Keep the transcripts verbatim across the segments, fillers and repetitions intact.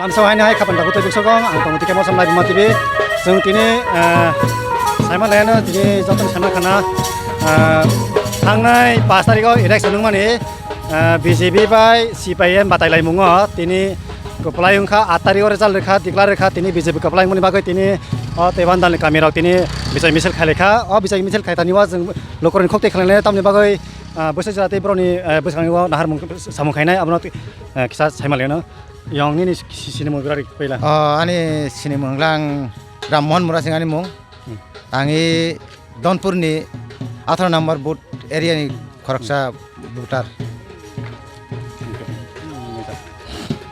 Amsa haino hai khapan dabu tebik sokong, ang tongo tike mosam lai buma tibi. Chwng tini, eh, saima laiano tini joto saima khana, eh, thangnai pash tarikgo election wngmani, eh, B J P bai C P I M batai laimungo tini kwplai wngkha, aat tarikgo result rwkha, declare rwkha, tini B J P kwplai wngmani bagwi tini o Teiwandalni kamirok tini bichai misil khailaikha. O bichai misil khaitani o chwng lukurokni khok twi khlainai tamni bagwi, eh, bwsajora tei borokni, eh, bwskango naharmung samung khainai abono, eh, kisa saima laiano. Yang nini si-, sinimung gari paila. Oh, ani sinimung lang Ram Mohan Murasing ani mung. Hmm. Ang i Donpur ni atharo number booth area ni khoroksa voter.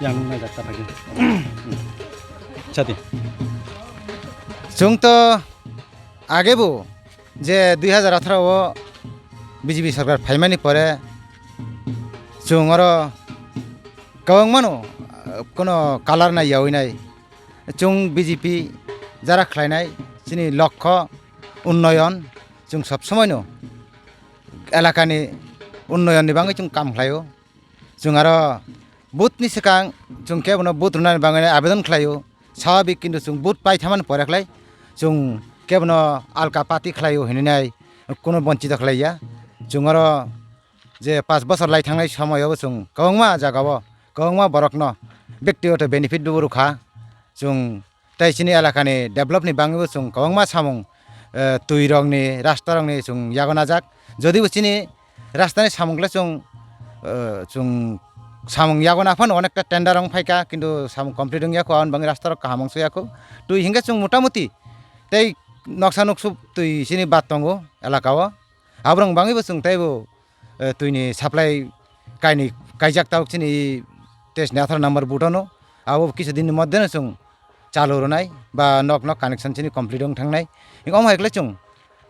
Yang nini jak ta phagi. Chati. Chwng to age bo je dui hajar atharo o B J P sarkar phaimani pore chwng oro kwbangmano, kono kalar nai yaui nai. Chwng B J P jara khlainai chini lokho unnoyon, chwng sob somoino elakani unnoyonni bagwi chwng kam khlaio. Chwng aro booth ni swkang chwng kebono booth rwnani bagwi abedon khlaio. Swabik kintu chwng booth paithamani pore khlai chwng kebono alka party khlaio hinwi nai kuno bonchito khlaiya. Chwng aro je pash bochor lai thangnai somoio bo chwng kwbangma jagao kwbangma borokno bektigoto benefit bo rwkha. Chwng tei chini elakani developni bagwibo chwng kwbangma samung, eh, twirokni, rastarokni chwng yago najak. Jodibo chini rastani samung le chwng, eh, chwng samung yago naphano onekta tender wng phaikha, kintu samung complete wngya kho, aboni bagwi rastarok kaham wng suyakho. Twi hinkhe chwng motamuti tei noksa nuksu twi chini bad tongo elakao. Aborokni bagwibo chwng teibo, eh, twini supply kainwi kaijak tabuk chini tei sini atharo number booth-ono. Abo kisa dinni moddheno chwng chalu rwnai ba nok nok connection chini complete wng thangnai. Omo hai khlai chwng,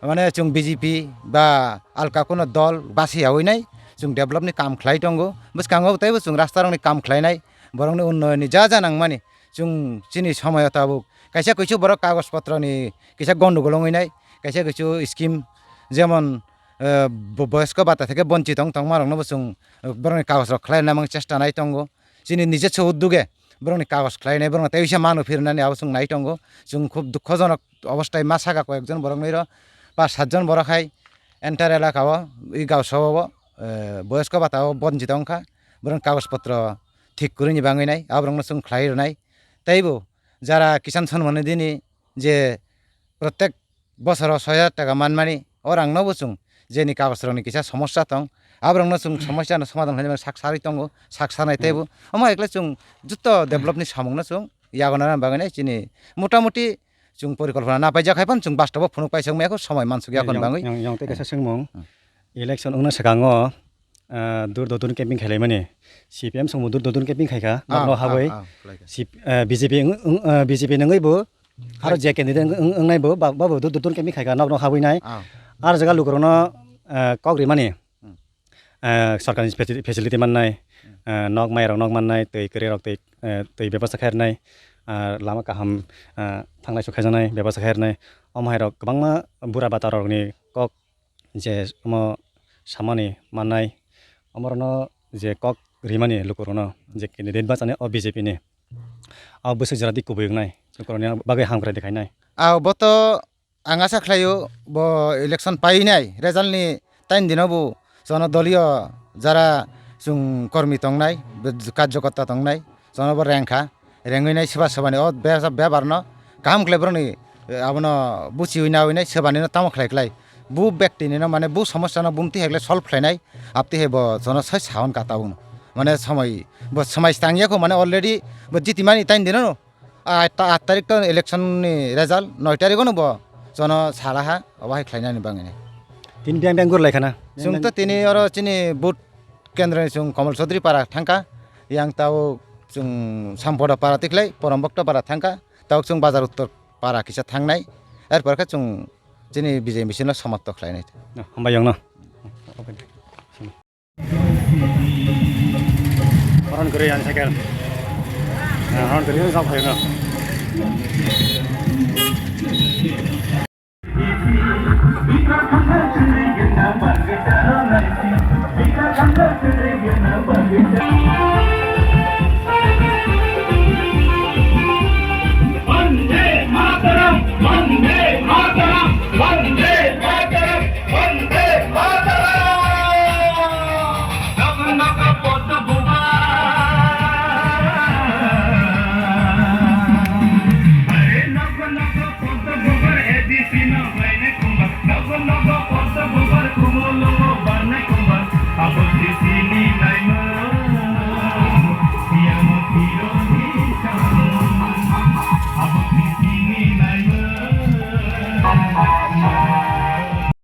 mane, chwng B J P ba alka kuno dol basi yaui nai, chwng developni kam khlai tongo. Bwskango teibo chwng rastarokni kam khlainai, borokni unnoyonni ja ja nangmani chwng chini somoyo tabuk kaisa kuisu borok kagoj potroni kisa gondogol wngwi nai, kaisa kuisu scheme jemon, eh, bo-, boyosko bata theke bonchito wng tongmarokno bo chwng, eh, borokni kagojrok khlai rwna mang chesta nai tongo. Chini nijesa udduge borokni kagoj khlainai, borokno tei uisa manu phirnani abo chwng nai tongo. Chwng khub dukhojonok obostai ma saka koyekjon boroknwi ro, pas satjon borok hai entire elakao, i gaosao, eh, boyosko bata o bonchito wngkha. Borokni kagoj potro thik kwrwini bagwi nai, aborokno chwng khlai rwnai. Teibo jara Kisan Samman Nidhini je protek bosoro soi hajar taka manmani, o rangno bo chwng jeni kagojrokni kisa somosya tong, aborokno chwng somosya no somadhan khlaina sak sarwi tongo, sak sanai teibo. Omo hai khlai chwng joto developni samungno chwng yago nana bagwi nai chini motamuti chwng porikolpona napaijak hai phano chwng bastobo phunuk paisok maya kho somoi mansuk ya khon bagwi. Yang, yang, yang tei kaisa swngmung. Hmm. Election wngna swkango, ah, dur dodon camping khailaimani. C P M songbo dur dodon camping khaikha, ah, nokno ah, habwi. Ah, khlaikha. C-, ah, B J P wng-, wng-, ah, B J P nangwi bo, aro je candidate wng-, wng-, wngnai bo, ba-, babo dur dodon camping khaikha, nokno habwi nai. Ah. Ar jaga lukurokno, ah, kok rimani. Hmm. Ah, sorkarni faci-, facility mannai, hmm, ah, nok mairok nok mannai, twi kwrwirok twi, ah, twi bebasta khairnai, ah, lama kaham, ah, thanglai sokhajaknai bebasta khairnai. Omo hairok kwbangma bura batarokni kok je omo samani mannai, omorokno je kok rimani lukurokno je candidate bachani o B J P ni, o bwswk jora di kubui wngnai, lukurokni bagwi hamkrai de khainai. Ah, bo to ang asa khlaio, bo election painai result ni tain dino bo jono doliyo jara chwng kormi tongnai, be-, karjokorta tongnai, jono bo rengkha, rengwi nai soba sobani o be-, bebar no kaham khlai borokni, eh, abono buchiwi nawi nai sobani no tamo khlai khlai. Bu bekti ni no mane bu somosya no bumti hai khlai solve khlai nai, apti hai bo jono sai saon ka tabuk no. Mane somoi, bo somoi stang ya kho mane already bo jiti mani tain dino no. Aat ta-, aat tarik to election ni result, noi tarik no bo jono salaha, obo hai khlai nani bangwi nai. Tini biyang biyang gurlai khana. Chwng to tini oro chini booth kendro ni chwng Kamal Chaudhary para thangkha, yang tao chwng Sampoda para tikhlai, Poromboktho para thangkha, tao chwng Bazar Uttor para kisa thangnai, er por khe chwng chini bijai misil no somatto khlainai. No, hambai yong no. Horon kwrwi ani cycle. Horon kwrwi ani cycle.